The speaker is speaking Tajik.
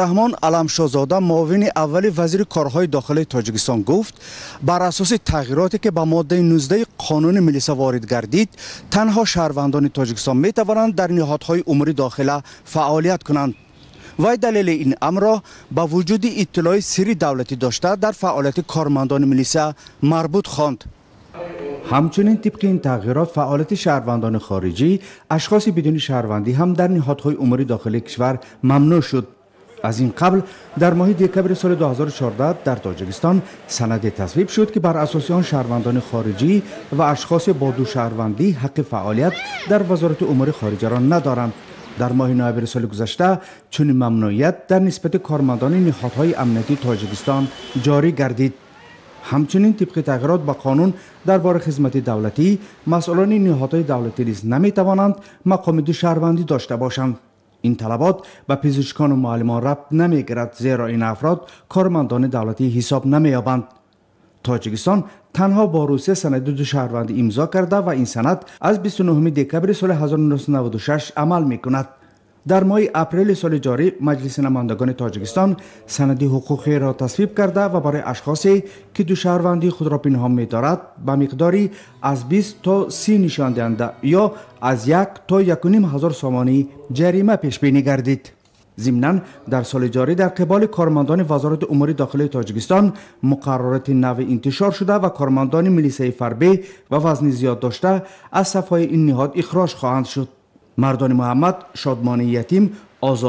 Раҳмон Аламшозода, муовини аввали вазири корҳои дохилии Тоҷикистон гуфт, бар асоси тағйироте ки ба моддаи 19 қонуни милиса ворид гардид, танҳо шаҳрвандони Тоҷикистон метавонанд дар ниҳодҳои умури дохила фаъолият кунанд. Вай далели ин амрро ба вуҷуди иттилои сирри давлатӣ дошта дар фаъолияти кормандони милиса марбут хонд. Ҳамчунин тибқи ин тағйирот фаъолияти шаҳрвандони хориҷӣ, ашхоси бидуни шаҳрвандӣ ҳам дар ниҳодҳои умури дохилии кишвар мамнӯъ шуд. Аз ин қабл дар моҳи декабри соли 2014 дар Тоҷикистон санаде тасвиб шуд, ки бар асоси он шаҳрвандони хориҷӣ ва ашхосе бо ду шаҳрвандӣ ҳаққи фаъолият дар Вазорати умури хориҷаро надоранд. Дар моҳи ноябри соли гузашта чунин мамнӯият дар нисбати кормандони ниҳодҳои амниятии Тоҷикистон ҷорӣ гардид. Ҳамчунин тибқи тағйирот ба қонун дар бораи хизмати давлатӣ, масъулони ниҳодҳои давлатӣ низ наметавонанд мақоми душаҳрвандӣ дошта бошанд. Ин талабот ба пизишкону муаллимон рабт намегирад, зеро ин афрод кормандони давлатӣ ҳисоб намеёбанд. Тоҷикистон танҳо бо Русия санади душаҳрвандӣ имзо карда ва ин санад аз 29 декабри соли 1996 амал мекунад. Дар моҳи апрели соли ҷорӣ Маҷлиси намояндагони Тоҷикистон санади ҳуқуқиро тасвиб карда ва барои ашхосе ки душаҳрвандии худро пинҳон медорад, ба миқдори аз 20 то 30 нишондиҳанда ё аз 1 то 1,5 ҳазор сомонӣ ҷарима пешбинӣ гардид. Зимнан дар соли ҷорӣ дар қиболи кормандони Вазорати умури дохилии Тоҷикистон муқаррароти нави интишор шуда ва кормандони милисаи фарбе ва вазни зиёд дошта аз сафҳои ин ниҳод ихроҷ хоҳанд шуд. Мардони Муҳаммад, Шодмони Ятим, Озод.